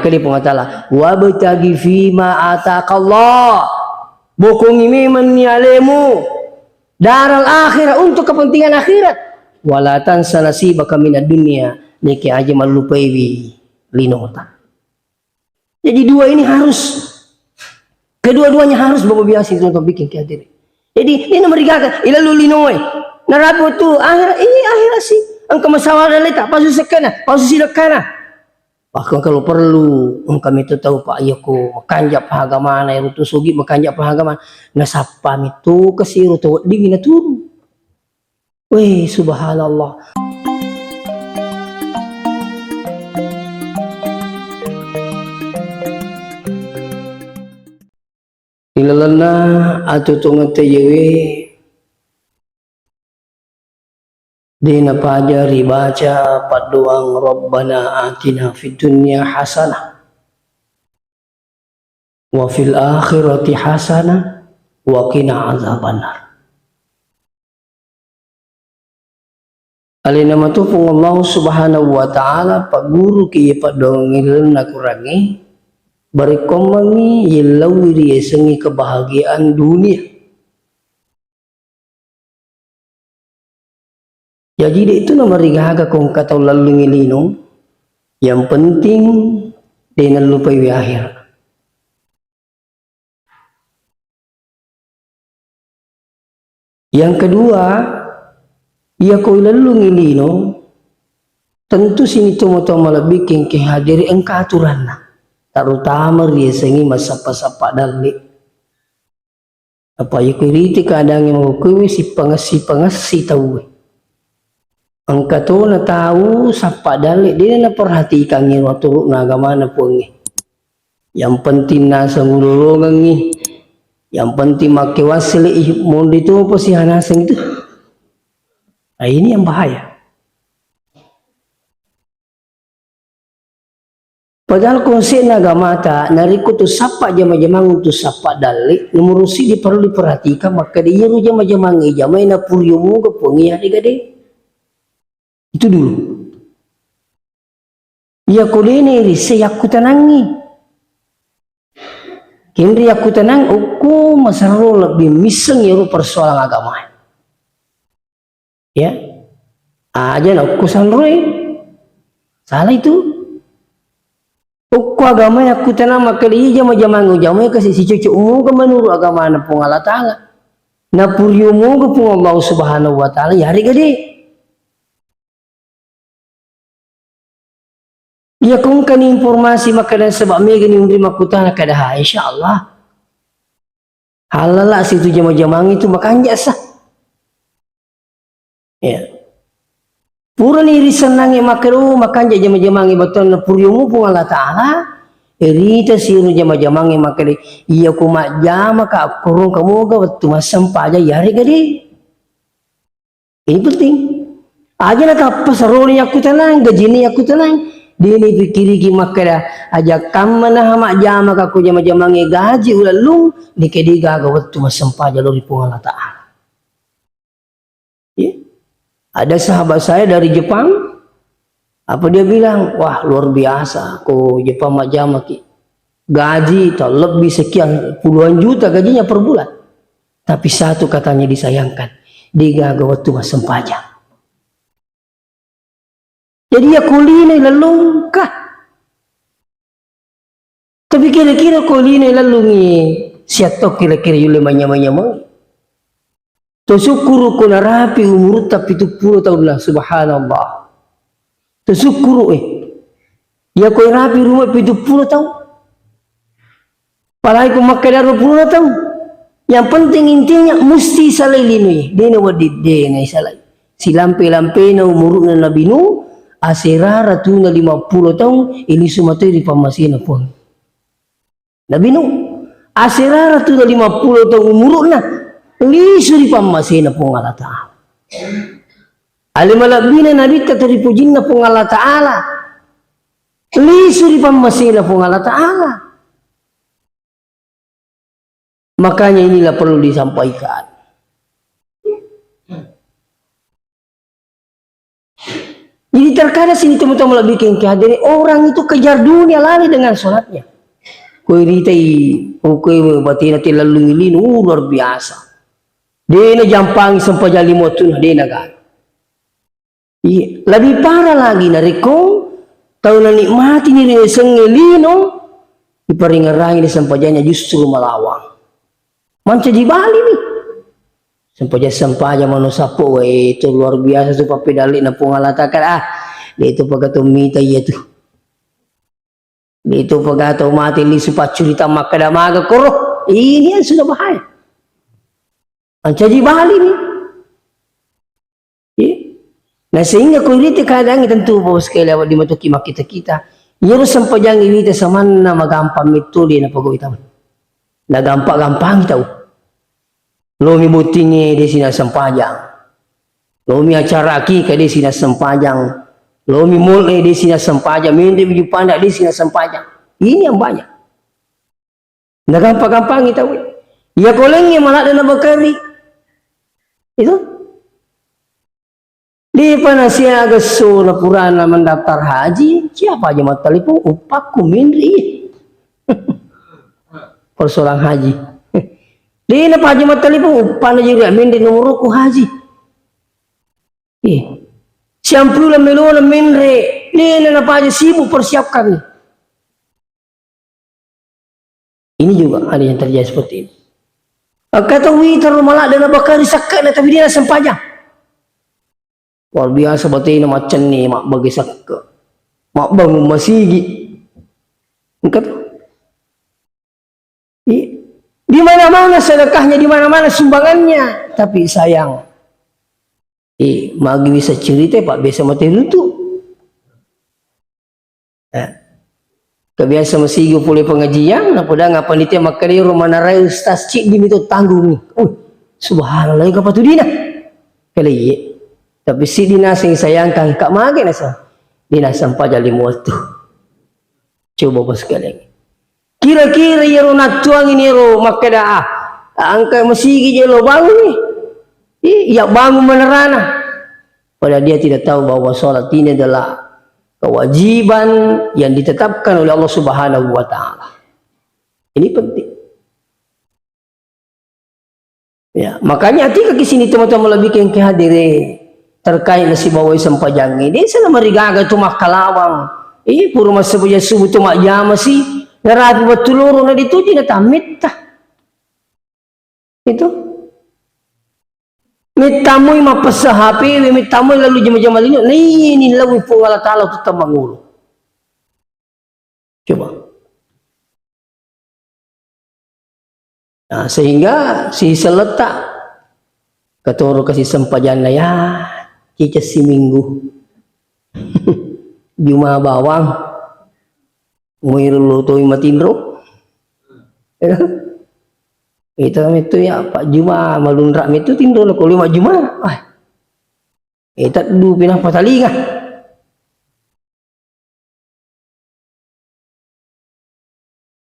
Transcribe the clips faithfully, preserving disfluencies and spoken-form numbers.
Kali Puang Ta'ala, "Wabtaghi fima atakallah." Bokongi memenni alemu daral akhirah, untuk kepentingan akhirat. "Wala tansa nasibaka minad dunya." Niki aja mallupaiwi linota. Jadi dua ini harus, kedua-duanya harus Bapak biasa itu untuk bikin kehadirin. Jadi ini merigaga ilalu linoe. Narapi tu akhirat, ini akhirat sih. Engka masalah leta, pasu sekena, pasu sidekkana. Bahkan kalau perlu, engka mitu tau, Pak, iya ko makanja pahagamana, ero tu sugi makanja pahagamana, nasappa mitu kasi ero tu wedding naturu. Weh, subhanallah. Ilalenna atuo tongeng tejewe, de napaja ribaca paddoang Rabbana atina fid dunya hasanah wa fil akhirati hasanah wa qina azabannar. Alena matu Puang Allah Subhanahu wa Ta'ala, pagguruki iya paddoangeng ilalenna Akorangnge, barekkoammengngi yellauwi riyasengnge kebahagiaan dunia. Jaji, de' tu namarigaga ko engka tau lellungngi lino, yang penting de' nallupaiwi akhirat. Yang kedua, iya ko ilellungngi lino, tentu sining tomatoa malebbi engka hadiri engka aturanna, terutama riyasengngi massappa-sappa dalle. Apa iya ko iriti keadaangnge makkukkue, sipangessi-pangessi tauwe. Engka tona tau sappa dalle, de' naperhatikangngi aturu'na agamana Puangnge. Yang penting naseng ulolongengngi, yang penting makke wassele'i, monri topa sihanaseng itu. Nah, ini yang bahaya. Padahal konsepna agamata, narekko tu sappa jama-jamang untu sappa dalle, nomoro siddi parellu diperhatikan, makkeda iyaro jama-jamang ijamai napuriomoga Puangnge, yarega de'. Itu dulu. Iya ko de' nairisseng, yakkutanangngi. Kenri yakkutanang, okko maserro lebbi misseng iyaro persoalan agama. Ya. Aja na okko sanroe. Salah itu. Okko agama yakkutanang makkeda iya jama-jamang ujamai kasi sicocok moga menurut agamana Puang Allah Ta'ala. Napurio moga Puang Allah Subhanahu wa Ta'ala, yarega de'. Iya ko engkani informasi makkeda saba' megani unri makkutana kada ha, insya Allah. Halala situ jama-jamang itu makanja sa. Ya. Purani risennangngi makkeda, oh, makanja jama-jamangnge battuanna puriomu Puang Allah Ta'ala, irita siru jama-jamangnge makkeda, iya ko majjama ka akkorong kamoga wettu massempajang yarega de'. Ini penting. Aja natappa saroni yakkutanang, gajini yakkutanang. Dini pikiriki makkeda, aja kamma naha majjama ka ko jama-jamangnge gaji ulellung, nike de' gaga wettu massempajang lao ri Puang Allah Ta'ala. Ya. Ada sahabat saya dari Jepang, apa dia bilang, wah, luar biasa, ko Jepang majjamaki. Gaji tau lebih sekian puluhan juta gajinya per bulan. Tapi satu katanya disayangkan, de' gaga wettu massempajang. Jadi iya ko lino ilellungka. Tapi kira-kira ko lino ilellungngi siatto kira-kira yulle manyamang-nyamang. To sukkuru ko narapi umurutta pitu pulo taunna, subhanallah. To sukkuru, eh. Iya ko irapi rumah pitu pulo taung. Apalagi ko makkeda dua puluh taung. Yang penting intinya musti salai linoi. De' nawedding de' naisalai. Silampe-lampena umuru'na Nabi Nuh, asera ratuna lima pulo taung, ilisu matoi ri pammasena Puang. Nabi Nuh, asera ratuna lima pulo taung umuru'na, lisu ri pammasena Puang Allah Ta'ala. Ale malebbina Nabitta to ripujinna Puang Allah Ta'ala, lisu ri pammasena Puang Allah Ta'ala. Makanya inilah perlu disampaikan. Jadi terkadang sini teman-teman lebih ke hadiri, orang itu kejar dunia, lalai dengan sholatnya. Kue ritai, kue batena te lalu lino, uh, luar biasa. Dena jampangi sempajang lima waktu, dena kan. Iya, lebih parah lagi narekko tau nanikmati ni riasengnge lino, iparingerangi ni sempajangnya justru malawang. Mancaji bali ni. Sempajang-sempajang manu sappo, wah, itu luar biasa tu pappedalli na Puang Allah Ta'ala. Ah, de itu pagato mita iya tu. De itu pagato mate lisu paccurita makkeda maga koro. Ini yang sudah bahaya. Mancaji bali ni. Iya. Nah, sehingga ko iriti keadaannya tentu, Bapak sekalian, awak dimatuki makkita-kita. Iyaro sempajang iwita samanna magampang metto de napogau tau. Nagampa-gampangi tau. Lomi bottingnge de sina sempajang. Lomi acara akikah de sina sempajang. Lomi mall e de sina sempajang. Menre baju panda de sina sempajang. Ini yang banyak. Nagampa-gampangi tau. Iya kolengnge maladde nabakari. Itu. Depa nasiaga esso na purana mendaftar haji, siapa aja mattelepon, uppakku menre. Persoalan haji. Dena pa aja mattelepon, uppana jadi menre nomorku haji. Eh. Siampula melona menre, dena napaja sibuk persiapkan. Ini juga ada yang terjadi seperti ini. Engka tau wita ro maladde nabakari sakke'na tapi de nasempajang. Luar biasa batena maccenni mabbage sakke. Mabbangun masigi. Engka tau. I-, di mana-mana sedekahnya, di mana-mana sumbangannya, tapi sayang. Eh, magi bisa cerita, Pak, biasa mati runtu. Eh. Kebiasa masigo pole pengajian, napoda nga panitia makkeda ro manarai ustaz ciddi mito tanggungi. Uh, subhanallah, kapatu dina. Kale iye. Tapi siddi naseng sayangkan, kak mage nasa. Dina sampaja lima waktu. Coba bos sekalian. Kira-kira iyaro nattuangi niro makkeda, ah, engka masigi je lo bangun ni. Ih, iya bangun menerana. Padahal dia tidak tahu bahwa sholat ini adalah kewajiban yang ditetapkan oleh Allah Subhanahu wa Ta'ala. Ini penting. Ya, makanya atika ki sini teman-teman lebih kengke hadire terkait nasibawai sempajangi. Dia sana marigaga tu makkalawang. Eh, pura massempajang subuh tu majjama si. Narapi battu loro na dituju na tamitta. Itu. Mittamui mappessa H P, mittamui lalu jama-jama lino. Nini lawi Puang Allah Ta'ala tu tamangulu. Coba. Nah, sehingga siseng lettak. Katoro kasi sempajanna ya, ciceng siminggu. Juma bawang. Muiru lo toi matinro. Itu itu ya, Pak Juma malunra itu tinro lo koli Pak Juma. Ah. Itu du pinang patalinga.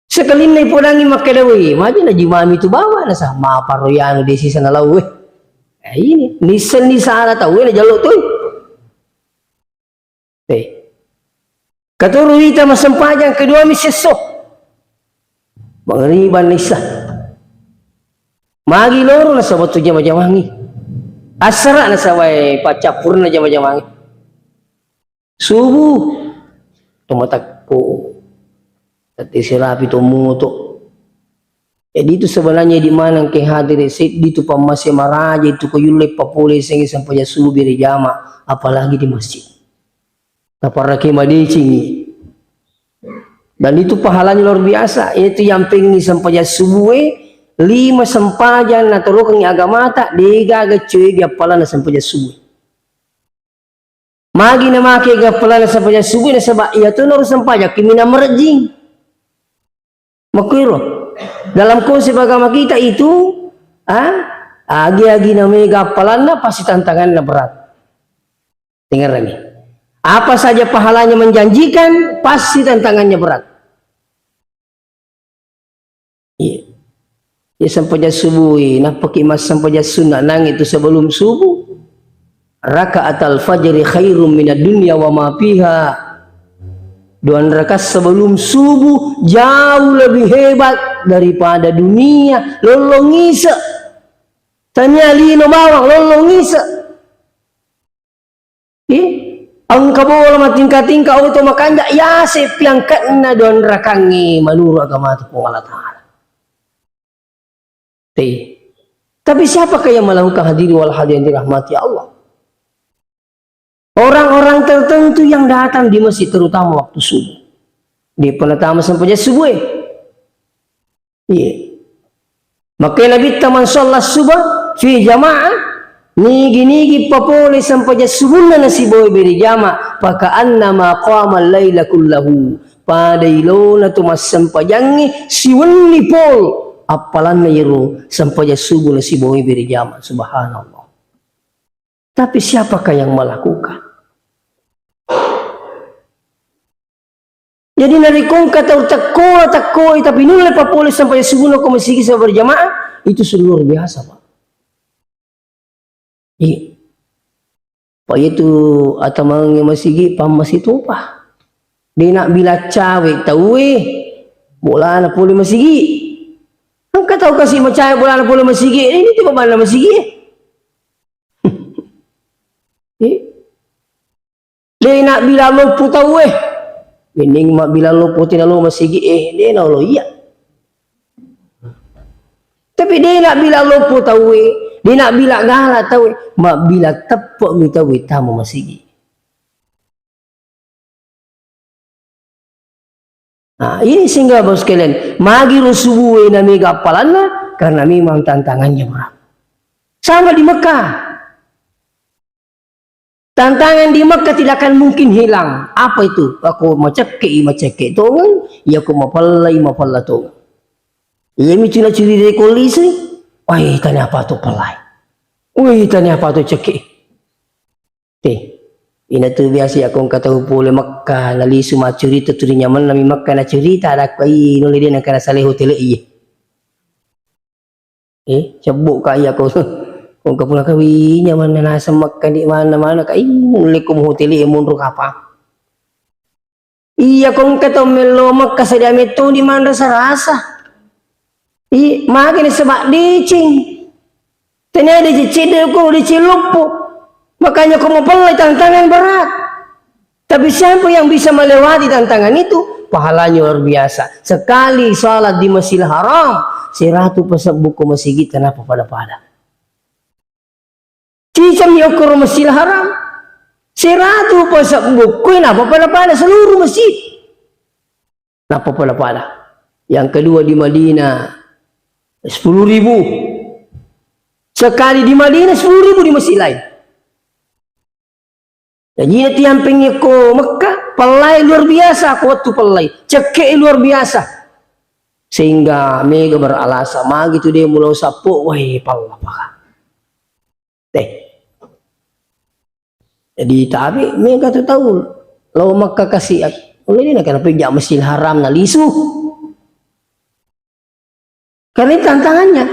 Sekalinna ipodangi makkeda, "Woi, maja na jumami tu bawa," nasa, "Maparo yanu desi sana lau, weh." Eh, ini, nisseng ni sala tau, weh, na jalo tu. Eh. Katuru wita massempajang kedua mi sesso. Mangriban nissa. Magi loro nasaba tu jama-jamangi. Assara nasaba paccappurna jama-jamangi. Subuh, to matakko, tette sirapi to moto. Jadi itu sebenarnya di mana engke hadire seddi tu pammase maraja itu ko yulle papole sengi sempajang subuh bere jama, apalagi di masjid. Taparake madecengi. Dan itu pahalanya luar biasa, yaitu yang pengi sempajang subuh e, lima sempajang natorokengi agamata, degaga coe di appalanna sempajang subuh. Magi namake gappalana sempajang subuh nasaba iya tu naru sempajang kimina merejing. Makuiro. Dalam konsep agama kita itu, ah, agi-agi namanya gappalanna pasti tantangannya berat. Dengarkan nih. Apa saja pahalanya menjanjikan, pasti tantangannya berat. Iya. Ya, sempajang subuh, eh, nappaki massempajang sunna nang itu sebelum subuh. Rakaatal fajri khairum minad dunya wa ma fiha. Dua rakaat sebelum subuh jauh lebih hebat daripada dunia. Lollong ise. Tania lino bawang, lollong ise. Ih, engka bola matingka-tingka, oto makanja, yase piangkatna dua rakaangnge menurut agama Puang Allah Ta'ala. Te. Tapi siapakah yang melakukan, hadirin wal hadirat yang dirahmati Allah? Orang-orang tertentu yang datang di masjid, terutama waktu subuh. Dia pernah tamat sempajang subuh, eh? Iya. Maka Nabitta, "Man shalla subha fi jama'ah," nigi-nigi papole sempajang subuhna nasibawa berjamaah, "fa ka'annama qama al-laila kullahu." Pada ilona tu massempajangnge siwenni pol, appalanna iyaro sempajang subuh nasibawa berjamaah. Subhanallah. Tapi siapakah yang melakukan? Jadi narekko engka tau tekko, tekkoi, tapi nulle papole sempajang subuhna ko masigi secara berjamaah, itu sudah luar biasa, Pak. Iya. Pak, itu atamange masigi, pammasi topa. De' nabbila cawe tauwe, bolana pole masigi. Engka tau kasi macawe bolana pole masigi, ini tiba bana masigi. Eh. De' nabbila loppo tauwe. Mending mabbila loppo tina lo masigi, eh, de' nalo iya. Tapi de' nabbila loppo tauwe, de' nabbila gala tauwe, mabbila teppe'mi tauwe tama masigi. Nah, ini sehingga Bapak sekalian, magi ro subuh na mega appalanna, karena memang tantangannya berat. Sama di Mekah. Tantangan di Mekah tidak akan mungkin hilang. Apa itu? Ako macekke, macekke tongeng, iya ko mapella, mapella tongeng. Iya mi cuna curi de' ko lisui. Wai, tania apa tu pellai? Wai, tania apa tu cekke? Te, ina tu biasa ya ko engka tau pole Mekah, nalisu maccurita turi nyamenna mi Mekah nacurita, ada ko, "Ih, nulle de' nengka nasale hotel iye." Eh, cebbu ka iya ko. Ko engka pula kawinya manna naseng Mekah di mana-mana ka, "Ih, nulle ko hotel e monro kapang." Iya ko engka tau mello Mekah sadia metto di manre sarasa. I, magi nasaba deceng. Tania deceng cedde ko deceng loppo. Makanya ko mapellai tantangan berat. Tapi siapa yang bisa melewati tantangan itu, pahalanya luar biasa. Sekali salat di Masjidil Haram, seratu pasebbu ko masigi tanapa pada-pada. Cicami okkoro Masjidil Haram, seratu pasebbu ko napa pada-pada seluruh masjid. Napa pada-pada. Yang kedua di Madinah, sepuluh ribu. Sekali di Madinah, sepuluh ribu di masjid lain. Jadi, na tiampeng ko Mekah, pellai luar biasa, ko wettu pellai. Cekke luar biasa. Sehingga mega beralasan, magi tu de' mulao sappo, wai, pella paka. Deh. Jadi, tapi mega tu tau lao Mekah kasi, mulai dia nak kena pijak Masjidil Haram na lisu. Karena ini tantangannya.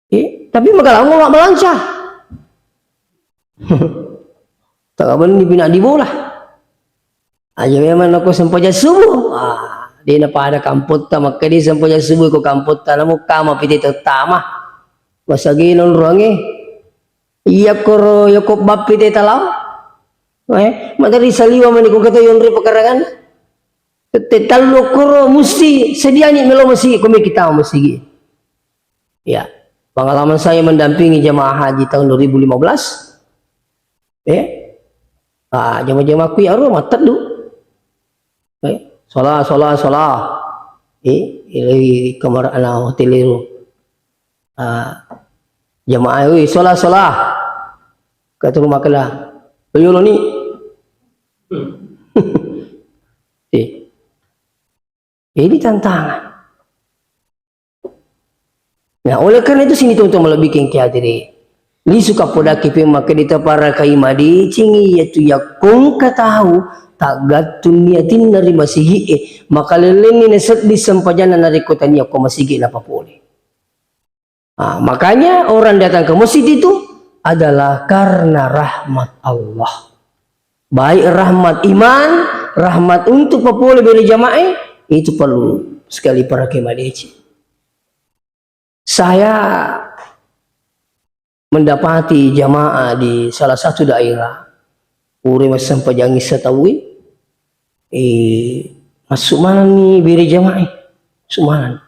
Eh, tapi maka lao mabbalanca. Takabenni pina di bola. Aja memang nako sempajang subuh. Ah, de' napada kampotta, makkeda sempajang subuh ko kampotta, namo kama pite tettama. Masagena onroangnge. Iya koro yoko bappi te talao. Eh, materi saliwa mani ko kata yonre pekarangan. Tette tallu koro musti sediani melo masigi, ko meki tama masigi. Ya, pengalaman saya mendampingi jemaah haji tahun dua ribu lima belas. Eh, ah, jemaah-jemaah kui aro mateddu. Eh, sola, sola, sola. Eh, ilai kamar ana hotel itu. Ah, jamaah, "Woi, sola, sola." Kata rumah kela, "Ayo lo ni." Eh. Ini tantangan. Nah, oleh karena itu sini teman-teman lebih kengki hadirin. Lisu kapodaki pe makkeda taparakai madeceng iyatu yakkongka tau taggattung niatinna ri masigi'e, makalellenni nasedding sempajanna narekko tania ko masigi napapole. Ah, makanya orang datang ke masjid itu adalah karena rahmat Allah. Baik rahmat iman, rahmat untuk papole bere jamaah, itu perlu sekali pakai madeceng. Saya mendapati jamaah di salah satu daerah, pura massempajang isya tauwe, eh, massu manenni bere jamaah, massu maneng.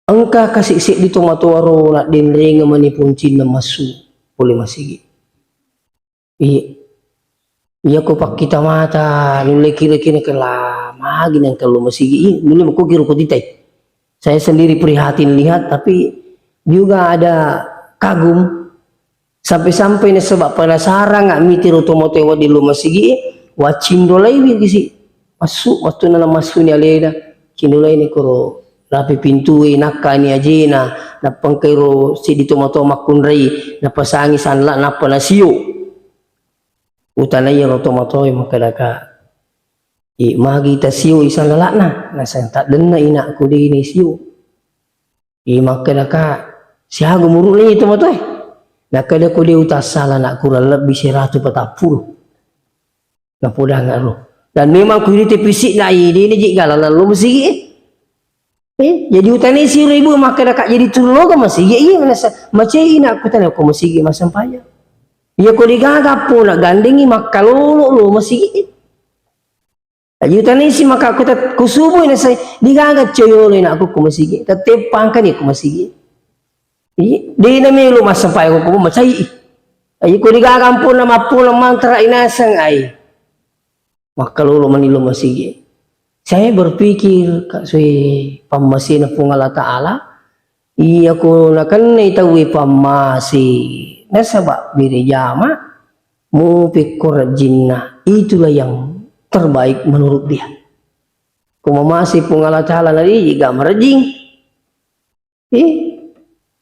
Engka kasi seddi tomatoaro naddenrengeng mani poncinna massu pole masigi. Iya. Iya ko pakkita mata, nulle kira-kira kela magi nengka lo masigi, iya, nulle mako kira ko titai. Saya sendiri prihatin lihat, tapi juga ada kagum. Sampai-sampai nasaba penasaran nggak miti ro tomatoa di lo masigi, wacindo laiwi gisi. Massu, wattunna namassu ni alena, cindolai ni koro rapi pintue, nakkani ajena, nappa engkai ro seddi tomatoa makkunrai, napasangi salla, nappa nasio. Utanai ro tomatoa makkadaka, "I, magi tasio i sallala'na?" Naseng, "Taddenna inakku de ni sio." I, makkadaka, "Siaga umuruna i tomatoa e?" Nakkada, "Ko de utassala nak, kurang lebbi seratu patappulo." Napodanga ro. Dan memang ku irite fisikna, eh, de naji gala nallo masigi e. Eh, jadi utanai siro ibu makkada, "Kak, jadi tullo ga masigi e?" Iya, manessa, "Macai ina aku tanya ko masigi massempajang." Iya, ko degaga pona gandengi makkalolo lo masigi e. Jadi utanai si maka aku tat-, kusubu ina sai, "Degaga coyolo ina aku ko masigi. Tette pangkani ko masigi." Iya, de na melo massempajang ko macai. Ayo ko degaga amponna mappola mantra inaseng ai. Makkalolo mani lo masigi. Saya berpikir, Kak, sui pammasena Puang Allah Ta'ala, iya ko nakennai tauwe pammase, nasaba bere jama, mupekko rajinna, itulah yang terbaik menurut dia. Ko mamase Puang Allah Ta'ala, nari ga marajing. Eh,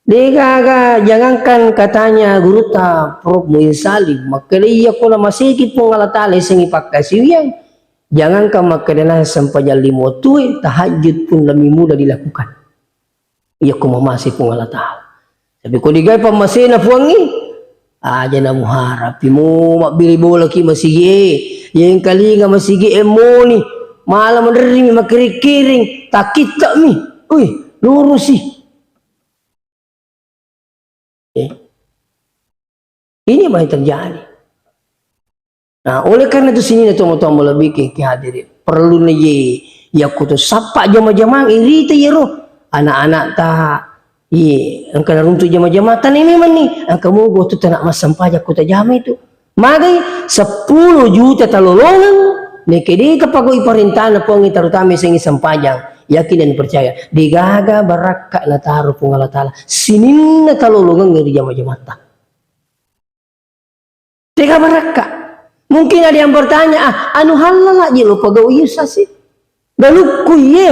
degaga, jangankan katanya gurutta Prof Muin Salim, makkeda iya ko namaseki Puang Allah Ta'ala yasengngi pakkasiwiang, jangankan makkeda naseng sempajang lima wettue, tahajud pun lebih mudah dilakukan. Iya ko mamase Puang Allah Ta'ala. Tapi ko digawe pammasena Puangnge, aja namuharapi mo mabbili bolaki masigi e, yengkalinga masigi e moni, mala menrimi makiring-kiring, takittami. Ui, lurusi. Eh. Ini yang terjadi. Nah, oleh karena itu, sininna tomatoa malebbi ke, ke hadirin, perlu na ye yakko to sappa jama-jamang, irita yero anak-anak ta, iye, engka naruntu jama-jamang, tanai memang ni, engka mogo tu tanak massempajang ko tajama itu. Magai seppulo juta talolongeng, neke deka pagau parentana Puangnge, terutama sengi sempajang. Yakin dan percaya, degaga barakka nataro Puang Allah Ta'ala sininna talolongeng ri jama-jamatta. Tega barakka. Mungkin ada yang bertanya, "Ah, anu hallala je lo pagau iya sasi. Galukku iye.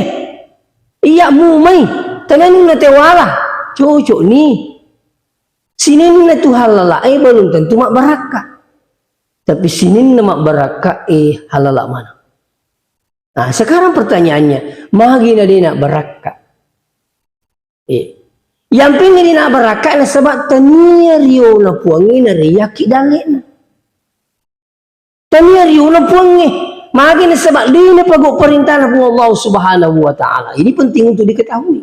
Iya mumai. Tenenna tewala. Cocok ni. Sininna tu hallala, eh, belum tentu mabbarakka." Tapi sininna mabbarakka, eh, hallala mana. Nah, sekarang pertanyaannya, magi na dena barakka? Eh, yang pengen dena barakka nasaba tania riona Puangnge nariyaki dalle'na. Tania riona Puangnge, magi nasaba dena pagau parentana Puang Allah Subhanahu wa Ta'ala. Ini penting untuk diketahui.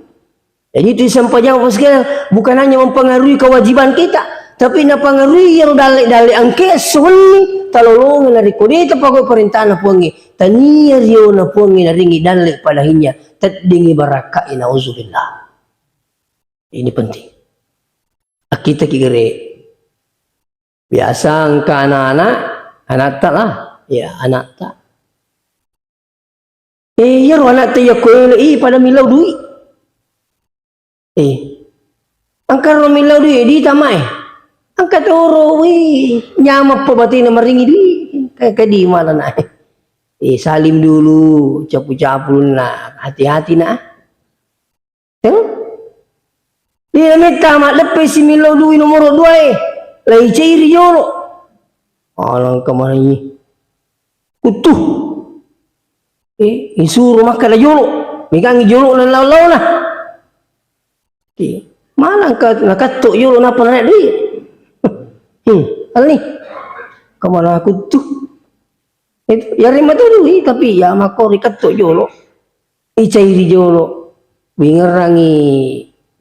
Jadi itu sempajang, Bapak sekalian, bukan hanya mempengaruhi kewajiban kita, tapi napengaruhi yang dalle-dalle angke suwenni talolongeng narekko de tapagau parentana Puangnge, tania riona Puangnge naringi dalle padahinya, teddingi barakkai, nauzubillah. Ini penting. Akkittaki gere. Biasa engka anak-anak, anatta lah. Ya, anatta. Eh, iyaro anatta yakko ele i pada millau dui. Eh. Engka ro millau dui di tamae. Engka toro, wih, nyamappa batena maringi dui. Kayak kedi malah nae. Eh, salim dulu, capu-capu na, hati-hati na. Eh? Iya metta maddeppe simillau dui nomoro dua e. Lai cairi jolo. Alangka manengi. Kuttu. Eh, isuro makkeda jolo. Megangi jolo na lau-launa. Eh, malangka nakatto jolo napa naik dui. Hmm, alani. Kemana aku tuh? Itu, ya rima tu dui, tapi ya makori ketto jolo. Icairi jolo. Wingerangi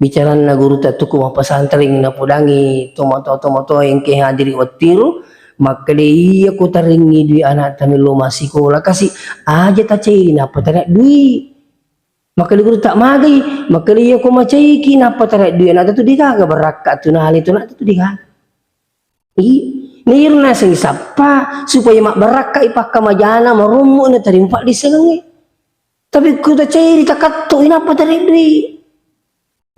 bicaranna gurutta tukku mappesantring, napodangi tomatoa-tomatoa engke hadiri wettiru, makkeda, "Iya ko tarengngi dui anakta mello massikola kasi, aja tacairi nappa tania dui." Makkeda gurutta, "Magai?" Makkeda, "Iya ko macaiki nappa tania dui anakta tu degaga barakka tu nale tu anakta tu degaga." Iya, nairo naseng sappa supaya mabbarakkai pakkamajana, marommo na tarima paddissengengnge. Tapi ku tacairi, takatto i, nappa tareddui.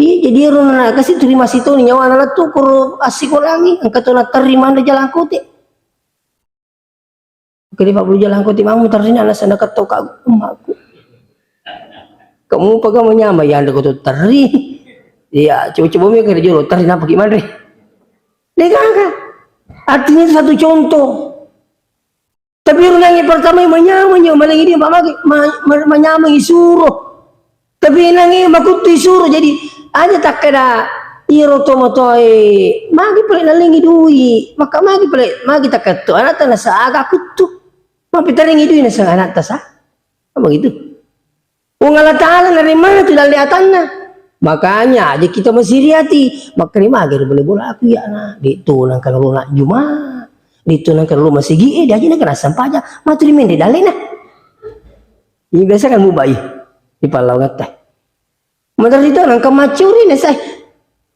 Iya, jadi ero na kasi tuli masitoni nyawana lettu koro assikolangi, engka to natterri manre jalangkote. Oke, di pabbulu jalangkote, "Mamu terrina naseng nakatto ka ummaku." Kamu paga manyama ya anda ko terri. Iya, coba-coba mi kerja lo terri, nappa ki manre. Degaga. Artinya itu satu contoh. Tapi ero nangnge pertama manyameng, nyo malengi dia, Pak, magi ma-, ma-, manyameng isuro. Tapi nangnge makuttu isuro, jadi aja takkeda iyaro tomatoae, magi pale nalengi dui, maka magi pale, magi taketto anakta nasa aga kuttu. Mapitarengi dui nasa anakta sa. Apa gitu? Puang Allah Ta'ala naremmana tu dalle atanna. Makanya aja kita masiri ati, makkeda magi ro bole bola aku ya na. De to nangka lo nak juma. De to nangka lo masigi e, de aja nangka nassempajang. Matu di mende dalle na. Ini biasa kan mubai di pallawangetta. Maderri to nangka maccuri na sai.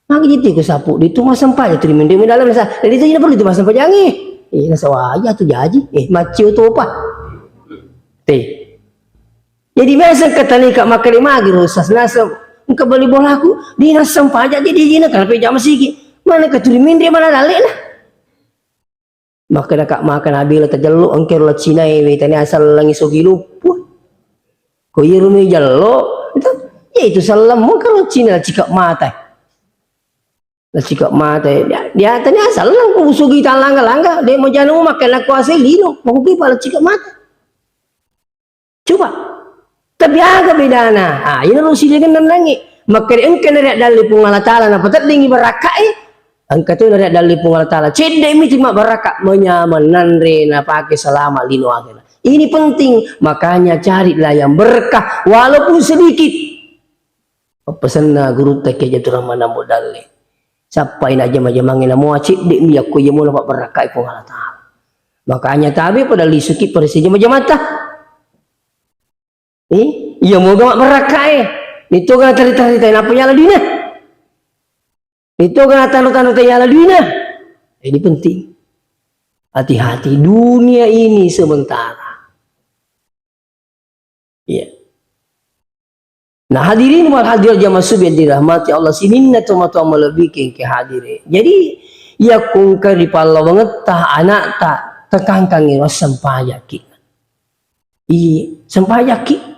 Magi jiti ku sapu, de to massempajang tu di mende dalle na sa. De to jina perlu tu massempajangi. Eh, nasa waja tu jaji. Eh, maccio topa. Te. Jadi biasa engka tanika makkeda magi ro sas naseng, engka bali bolaku, de nassempajang, jadi ijinna kanape jama sigi. Mana keturi mende mana dalle na. Makkeda ka maka nabela tajello engka ro laccinae we tania sellengi sogi luppu. Ko iyaro mi jello, itu, ya itu sellemmu engka ro laccina laccika mata. Laccika mata. Dia, dia tania selleng ku sogi talangga-langga, de majanu makkeda kuasai lino, makuki pa laccika mata. Coba. Tapi aga bedana? Ah, iyaro silaing nennangngi. Makkeda engka nariaddalle Puang Allah Ta'ala napateddingi barakkae. Engka to nariaddalle Puang Allah Ta'ala. Cedde mi cuma barakka, manyameng nanre napake selama lino akhera. Ini penting. Makanya carilah yang berkah walaupun sedikit. Pappasenna gurutta Kiai Jaturamma Nambo Dalle. Sappai najama-jamangnge namoa cedde'mi yakko iyamo napabbarakkai Puang Allah Ta'ala. Makanya tabe pada lisuki pada sijama-jamata. Eh, iya moga mabbarakkai. Nitoga tari-tari tai napa yala duina. Nitoga tanu-tanu tai yala duina. Ini penting. Hati-hati, dunia ini sementara. Iya. Nah, hadirin wal hadirat jamaah subuh yang dirahmati Allah, sininna tomatoa malebbi engke hadire. Jadi, yakko engka ri pallawangetta anakta, tekangkangi ro sempajaki. Iya, sempajaki.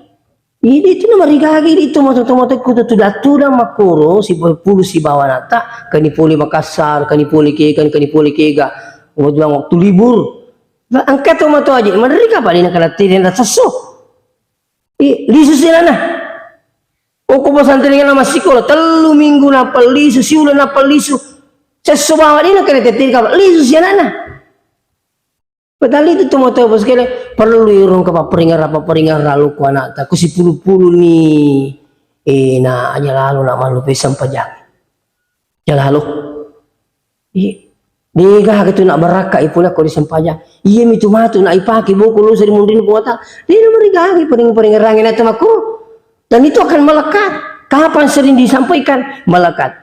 Idi tu namarigagi di tomatoa-tomatoa ku tu tudang-tudang makkoro, sipulupulu sibawa anakta, kani pole Makassar, kani pole kega, kani pole kega. Waktu, waktu libur, Nah, engka tomatoa je, maderri kapa de nakalattiri na sesso. I, lisu sianana. Okko pesantrenna massikola, tellu minggu nappa lisu, siuleng nappa lisu. Sesso bawa de nakalattiri kapa, lisu sianana. Padahal itu tomatoa bos kele, perlu irung kapa papperingara, papperingara loko anakta, ku sipulu-pulu ni, eh, na aja lalo na malu pesang pajang. Jalalo. Iya. Degaga tu nak barakka ipole ko disempajang. Iya mi tu matu nak ipake boko lo seri munrin Puang Allah Ta'ala. De namarigaga paring-paringerangi na temaku. Dan itu akan melekat. Kapan sering disampaikan? Melekat.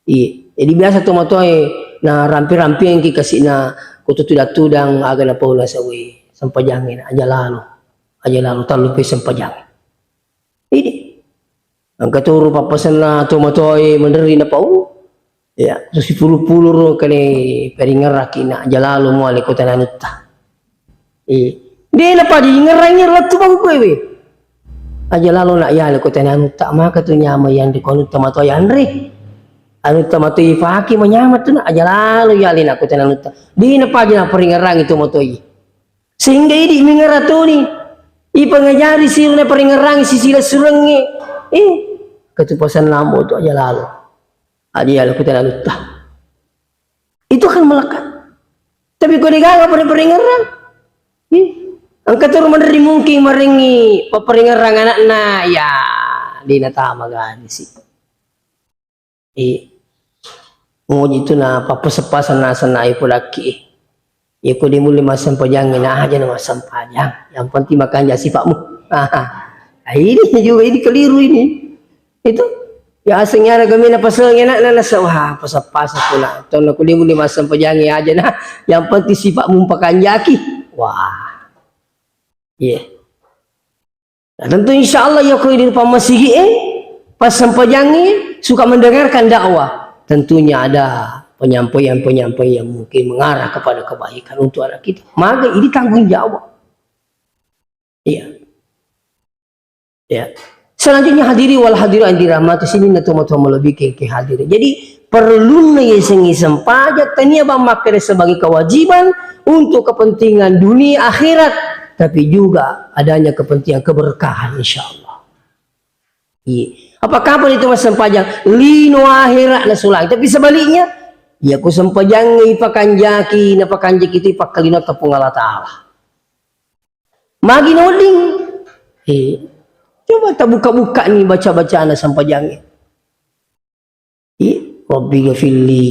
Iya. Jadi biasa tomatoae na rampi-rampiangki kasi na ko tu tudang-tudang aga na paula sawe. Sempajangi na aja lalo. Aja lalo tallu pe sempajang. Ini. Engka toro pappasenna tomatoae maderri napau. Ya, sipulu-pulu ro kale peringeraki na aja lalo muale kota nanutta. Eh, de napa dingerangi lettu bangku ewe. Aja lalo nak yale kota nanutta, maka tu nyama yang di kota tomatoa yanre. Anu tomatoa ipake manyama tu nak aja lalo yale nak kota nanutta. De napa aja nak peringerangi tomatoa. Sehingga idi mingeratoni, ipangajari sirna paringerangi sisila surengnge. Eh, ketupasan lambo tu aja lalo. Aja lalo kota nanutta. Itu akan melekat. Tapi ko degaga pare-parengerang, ih, engka tu maderri mungkin marengngi papparengerang anakna, ya, dena tama gadisi. Eh, ngoji tu na pappaseppa senna-senna ai pulakki. Iya ko de mulle massempajangngi, na aja na massempajang. Yang penting makanja sipa'mu. Ini juga, ini keliru ini. Itu. Ya aseng yara gamena paseng enak na nasa, wah, paseppa pula. Tonna ko de mulle massempajangngi aja na. Yang penting sipa'mu pakanjaki. Wah. Iya. Nah, tentu insya Allah ya ko di depan masigi, eh, pas sempajangi suka mendengarkan dakwah. Tentunya ada penyampaian-penyampaian yang mungkin mengarah kepada kebaikan untuk anak kita. Maka ini tanggung jawab. Iya. Ya. Selanjutnya hadiri wal hadirat yang dirahmati sini na toma-toma lebih ke, ke hadiri. Jadi perlu na yaseng sempajang tania bang makkeda sebagai kewajiban untuk kepentingan dunia akhirat, tapi juga adanya kepentingan keberkahan, insya Allah. Iya. Apa kapan itu mas sempajang? Lino akhirat na sulang. Tapi sebaliknya, ya ku sempajang ipakanjaki, na pakanjaki itu ipakkalino tepung Allah Ta'ala. Magi nodding. Eh, coba tabuka-buka ni baca-bacana sampajangnge. Eh, Rabbi ghafirli,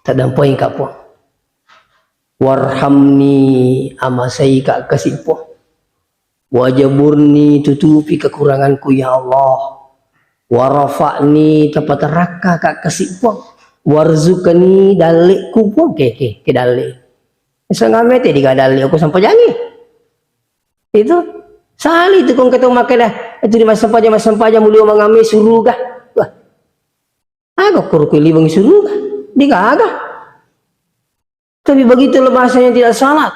tadampai ka Puang. Warhamni, amasai ka kasi Puang. Wajaburni, tutupi kekuranganku ya Allah. Warafa'ni, tapatarakka ka kasi Puang. Warzukani, dalleku Puang. Oke, oke, ke dalle. Sangame te diga dalle ko sampajangngi. Itu sali tu kong ketemu makkeda, itu di massempajang, massempajang mulia mangame suruga. Wah. Aga koro ko liweng suruga? Digaga. Tapi begitu bahasanya tidak salat.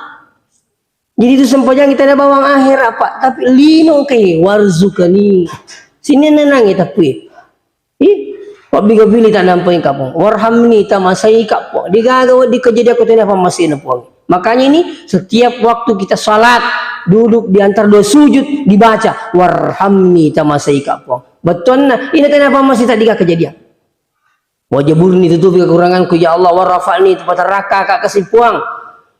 Jadi itu sempajang kita ada bawang akhir apa? Tapi lino ke warzukani. Sini nenang ya tapi. Ih, Rabbi ghafirli tadampai ka Puang. Warhamni tamasai ka Puang. Digaga wedding kejadian ko tena pammasena Puang. Makanya ini setiap waktu kita salat, duduk di antara dua sujud dibaca warhamni tamasai ka Puang. Bettuanna, ini tena pammasi tak diga kejadian. Wajaburni tutupi kekuranganku ya Allah, warafa'ni tapatarakka ka kasi Puang.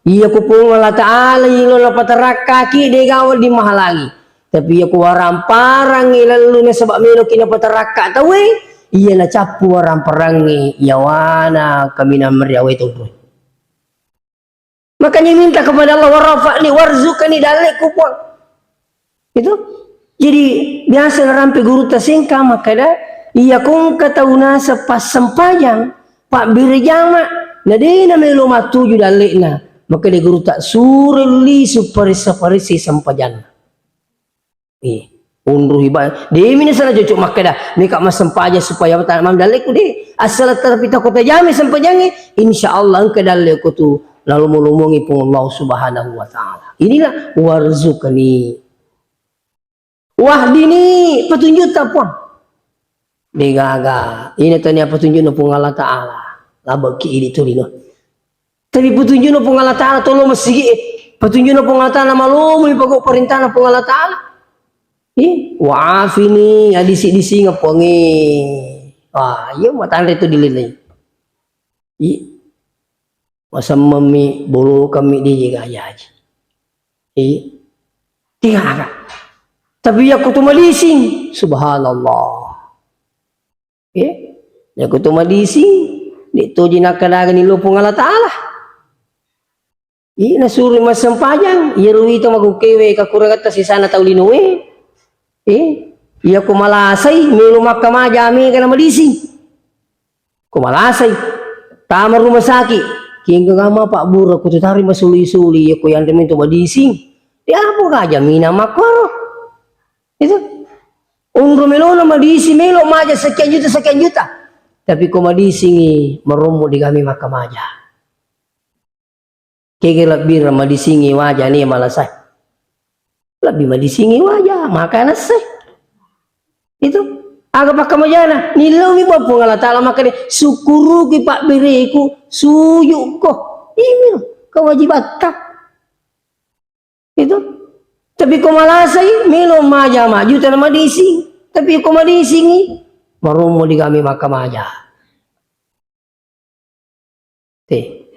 Iya ku Puang Allah Ta'ala ilo napatarakka ki degawa di mahalangi. Tapi iya ku waramparang ilallu nasaba melo ki napatarakka tauwe, iya nacappu waramparang yawana kaminang meriawe turu. Makanya minta kepada Allah, warafa'ni warzukani dalleku Puang. Itu. Jadi biasa narampe guru tasengka makkeda, iya kongka tau nasa passempajang, pabbere jama, na dena melo matuju dallekna. Makkeda guru tak suro lisu paressa-paressa sempajanna. Eh, unruhi ba-, demi nasala cocok makkeda, meka massempajang supaya tana mam dalleku de. Asal tapi tako tajami sempajangnge, insya Allah engka dalleku tu nalomo-lomongi Puang Allah Subhanahu wa Ta'ala. Inilah warzukani. Wahdini, petunjuk ta Puang. Degaga, ini tania petunjukna Puang Allah Ta'ala. Labeki idi tulino. Tapi petunjukna Puang Allah Ta'ala tolo masigi, eh. Petunjukna Puang Allah Ta'ala malomo ipago perintahna Puang Allah Ta'ala. Eh, wa'afini, adisi-disingeng Puangnge. Wah, iya matanre tu dililai. Ih, masemmemmi, bolokammi, di jaji. Ih, tiga aga. Tapi yakko tu madising, subhanallah. Eh, yakko tu madising, de toji nakkedagani lo Puang Allah Ta'ala. Ih, nasuro massempajang, iyaro wita magukkewe kakurangetta sisana tau linoe. Eh, yakko malasai, melo makkamaja mega na madising. Ko malasai, tama rumah sakit, kengka gama Pak Bura, ko tutari masuli-suli, yakko yanre mento madising. Diapo ka jamina makkoro. Itu. Unro melona madising, melo maja sekian juta, sekian juta. Tapi ko madisingi, marommo digami makkamaja. Kege lebbi madisingi waja ni malasai. Lebbi madisingi waja, maka nasse. Itu. Aga pakkamajana, nillaumi ba Puang Allah Ta'ala, maka de, syukuruki pabbereku, sujukko. Ini kewajibatta. Itu. Tapi ko malasai, melo maja maju tana madising. Tapi ko madisingi, marommo digami makkamaja. Te.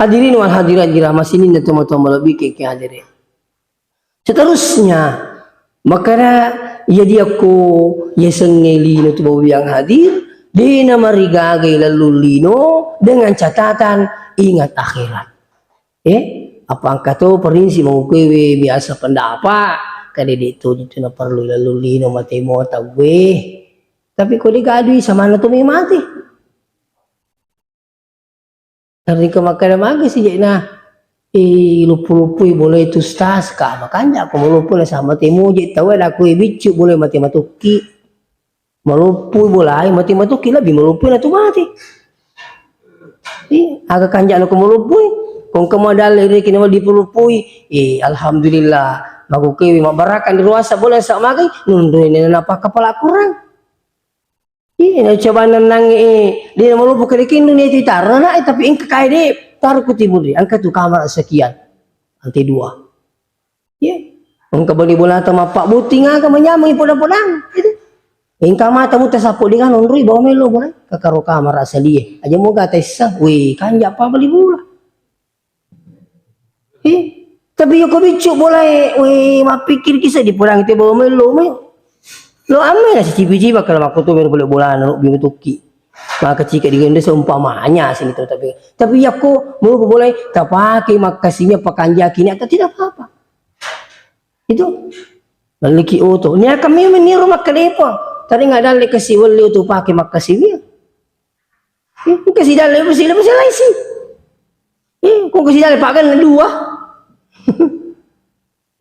Hadirin wal hadirat dirahmati sininna tomatoa malebbi ke hadere. Seterusnya, makkeda, iya diakko yasengnge lino tu bawiang hadir, dena marigaga lalung lino dengan catatan ingat akhirat. Eh, apa engka to prinsip makkukewe biasa pendapat, kade de to itu naperlu lalung lino mate mo tauwe. Tapi ko de gadui samanna to me mate. Narekko makkeda magi si je'na, eh, luppu-luppui bolae tu stas, ka makanja ko maloppo nasaba mate moje tauwe, nakko biccu bolae mate matokki. Maloppo bolae mate matokki, lebbi maloppo na tu mate. Eh, aga kanja'na ko maloppo, ko engka madalle reki na dipuluppui. Eh, alhamdulillah, makkukewe mabbarakka ni ruasa bolae sa magai, nunrui na napaka pala kurang. Iya, na coba nennang, eh, de na maloppo kede kindu ni tu tarana, eh, tapi engka kae de, taruh ku timun de, engka tu kamar sekian, lantai dua. Iya, engka bali bolata mappa botting aga manyameng podang-podang, gitu. Engka mata muta sappo de kan onroi bawa melo bola, kakaro kamar asalie, aja moga tessa, weh, kanja pa bali bola. Eh, tapi yoko biccu bolae, weh, mappikir kisa di podang te bawa melo mai. Lo amme na sicipi-cipa kalau makko tu melo bolana lo biu tukki. Maka cika digende seumpamanya sini tu tapi. Tapi yako mau bolae tapake makkasinya pakanjaki ni atau tidak apa-apa. Itu. Lalu ki oto. Ni akan memang niru makkadepa. Tadi nggak ada lekasi wali oto pake makkasinya. Eh, engka sidalle, sidalle, sidalle si. Eh, ko engka sidalle paganna dua.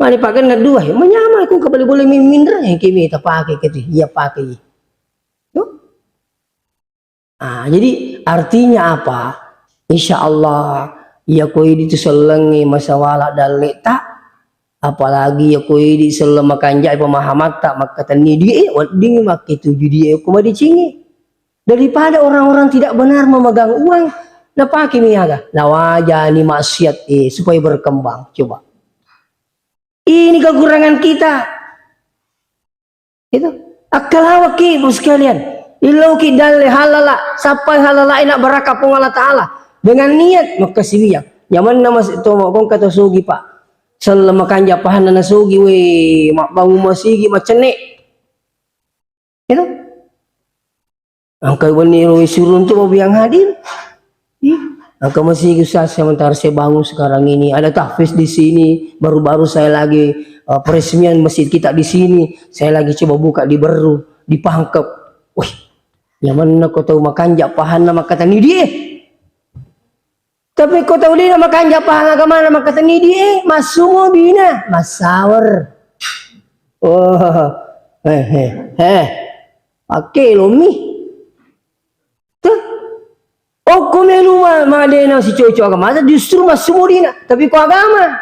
Mane paganna dua, eh, manyameng ko engka bali-bali mi-, minreng, eh, engka mi tapake keti, iya pake i. Tuh. Ah, jadi artinya apa? Insya Allah, iya ko idi tu sellengnge masawala dalle ta, apalagi iya ko idi selleng makanjai pemahamatta, makkatenni die, wedding makkituju die ko madicingi. Daripada orang-orang tidak benar memegang uang, napakemi aga? Nawajani maksiat, eh, supaya berkembang. Coba. Ini kekurangan kita. Itu. Akkalawaki, Ibu sekalian. Ilauki dalle halala, sappai halala ina baraka Puang Allah Ta'ala. Dengan niat, makkasiwiang. Nyamanna mas-, to, kongka to sugi, Pak. Selleng makanja pahanna nasugi, we, mabbangun masigi, macenne. Itu. Engka wenni ro surun tu mau biang hadir. Ih, engka masih Ustaz, sementara saya bangun sekarang ini, ada tahfiz di sini, baru-baru saya lagi, eh, peresmian masjid kita di sini, saya lagi coba buka di Berru, di Pangkep. Wih, nyamanna ko tau makanja pahanna makkatani die. Tapi ko tau dena makanja pahang agamana makkatenni die, massumo dina, massawer. Oh, eh, eh, eh. Pakke lomi. Tuh. Okko melu ma-, madena sicoco agama, justru massumo dina. Tapi ko agama,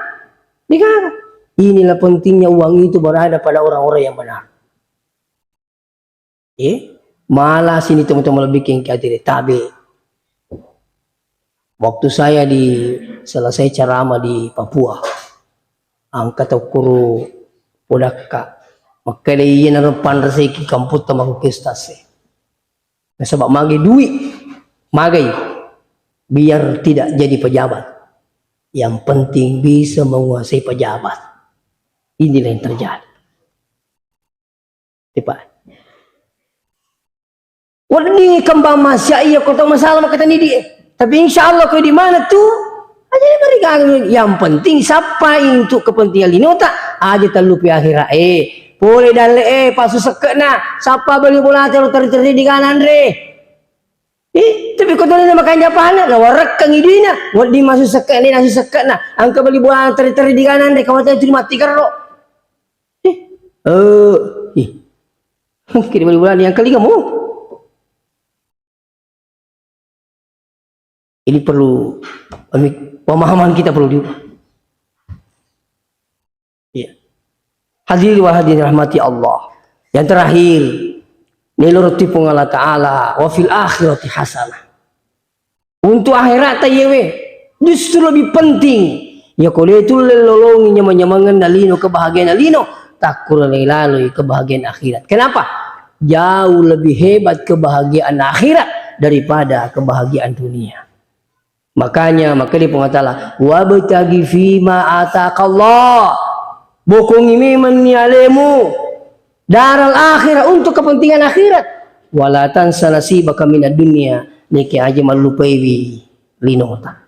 dikata. Inilah pentingnya uang itu berada pada orang-orang yang benar. Eh, mala sini teman-teman lebih kengki hati deh, tabe. Waktu saya di, selesai ceramah di Papua, engka tokkuru podakka. Makkeda iya naro panreseki kamputta makku ke ustaz e. Nasaba magi duit, magai. Biar tidak jadi pejabat. Yang penting bisa menguasai pejabat. Inilah yang terjadi. Tipa. Wedding kembang masya iya ko tau masalah makkatani di. Tapi insya Allah ko di mana tu? Aja mari kami. Yang penting sappai untuk kepentingan linota. Aja tellupi akhirat eh. Pole dalle eh pasu sekkena. Sappa beli bola tero teri-teri di kanan re. Eh, tapi ko tau na makanja pahana, na warekkang idina. Wedding masu sekkena, nasu sekkena. Angka beli bola teri-teri di kanan re. Kawata itu mati kerro. Eh, eh, ih. Kiri beli bola yang kali kamu. Ini perlu pemi-, pemahaman kita perlu diubah. Iya. Hadirin wa hadirin rahmati Allah. Yang terakhir, nilurti Puang Allah Ta'ala, wa fil akhirati hasanah. Untuk akhirat ta yewe, justru lebih penting. Ya ko de tulle lolongi nyamang-nyamangenna lino, kebahagiaan lino, takkuro laloi kebahagiaan akhirat. Kenapa? Jauh lebih hebat kebahagiaan akhirat daripada kebahagiaan dunia. Makanya, makanya Puang Allah Ta'ala, "Wabtaghi fima atakallah." Bokongi memang ni alemu daral akhirah, untuk kepentingan akhirat. "Wala tansa nasibaka minad dunya." Niki aja mallupaiwi linota.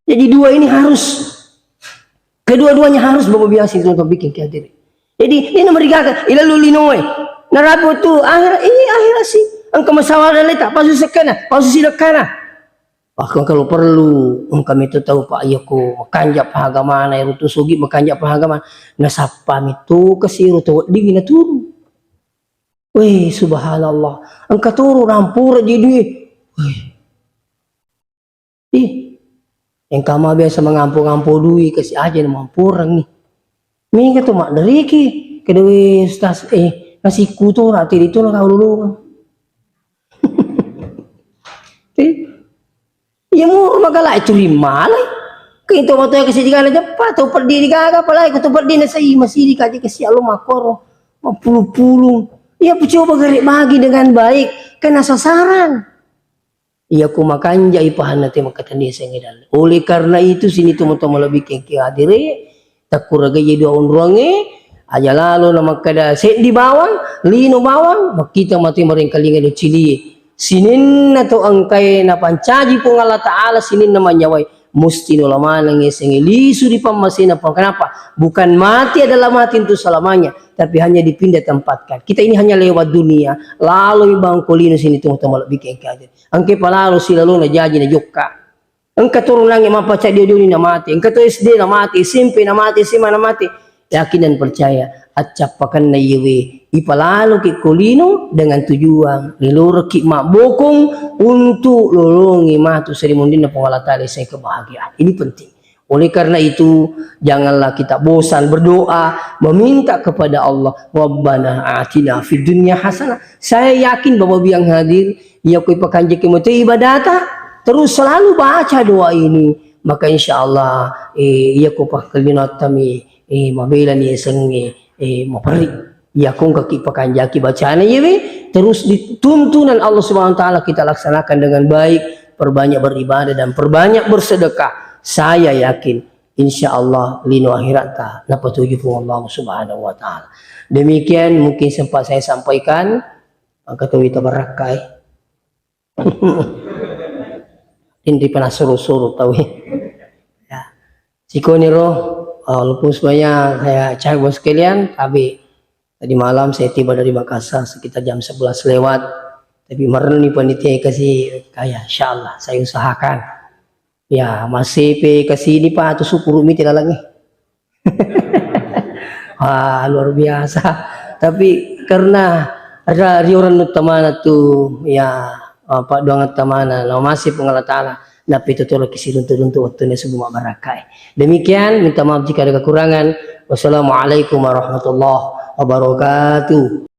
Jadi dua ini harus, kedua-duanya harus bapak biasa itu untuk bikin kehadirin. Jadi ini mereka ilalui linoe. Narapi tu akhirat, ini akhirat sih. Engka masalah leta, pasu sekena, pasu sidekkana. Bahkan kalau perlu, engka mitu tau, Pak, iya ko makanja pahagamana, ero tu sugi makanja pahagamana. Nasappa mitu kasi ero tu wedding naturu. Weh, subhanallah. Engka turu nampura jadi. Weh. Ih, engka ma biasa mangampo-ngampo dui kasi aja na mampurangi. Mega tu madderiki, kedewe ustaz, eh, nasikku tu, na tiri tu, na kau lulungan. Eh, iya mu magala itu lima lai. Ke itu waktu yang kasi digana jepa, tu peddi digaga, apalagi ku tu peddi na sai, masih dikaji kasi allo makoro, mapulu-pulu. Iya, coba gare bagi dengan baik, kena sasaran. Iya ku makanjai pahanna te makkatenni sengnge dalle. Oleh karena itu, sini tu matu malebbi kengke hadire, takkuragai dua onroangnge, aja lalo na makkada seddi bawang, lino bawang, makkita matu marengkalinga do cilie. Sininna to engkae napancaji Puang Allah Ta'ala, sininna manyawai, musti nola maneng sengnge lisu di pammasena Puang. Kenapa? Bukan mati adalah mati untuk selamanya, tapi hanya dipindah tempatkan. Kita ini hanya lewat dunia, laloi bangko lino sini tu matu malebbi kengke hadire. Engka palalo silalona jaji na jokka. Engka turunangnge mappacaddi dio-dioni na mate. Engka to S D na mate, S M P na mate, S M A na mate. Yakin dan percaya, accappakanna iyewe ipalaloki ko lino dengan tujuan lilorokki mabbokong untuk lolongi matu serimundinna Puang Allah Ta'ala sai kebahagiaan. Ini penting. Oleh karena itu, janganlah kita bosan berdoa, meminta kepada Allah, "Rabbana atina fid dunya hasanah." Saya yakin Bapak Ibu yang hadir, iya ko ipakanjaki mate ibadata, terus selalu baca doa ini, maka insya Allah, eh, iya ko pakkalinoattami, eh, mabelani esengnge, eh, maperri. Iya ko engkaki pakanjaki bacana iyewe, terus dituntunan Allah Subhanahu wa Ta'ala kita laksanakan dengan baik, perbanyak beribadah dan perbanyak bersedekah. Saya yakin, insya Allah, lino akhiratta napatuju Puang Allah Subhanahu wa Ta'ala. Demikian mungkin sempat saya sampaikan, engka tau ita barakkai. Inri pana suru-suru tau. Ya. Sikoniro, eh, walaupun sebenarnya saya cari bos sekalian, tapi tadi malam saya tiba dari Makassar sekitar jam sebelas lewat. Tapi merenung panitia kasih kaya, insya Allah saya usahakan. Ya, masih pe kasih ini Pak, atau syukur miti lalangi. Wah, luar biasa. Tapi karena ada rioran uttamana tu, ya, apa doang uttamana, no masih Puang Allah Ta'ala, napi tutulaki siruntu-runtu waktunya subuh mabarakai. Demikian, minta maaf jika ada kekurangan. Wassalamualaikum warahmatullahi wabarakatuh.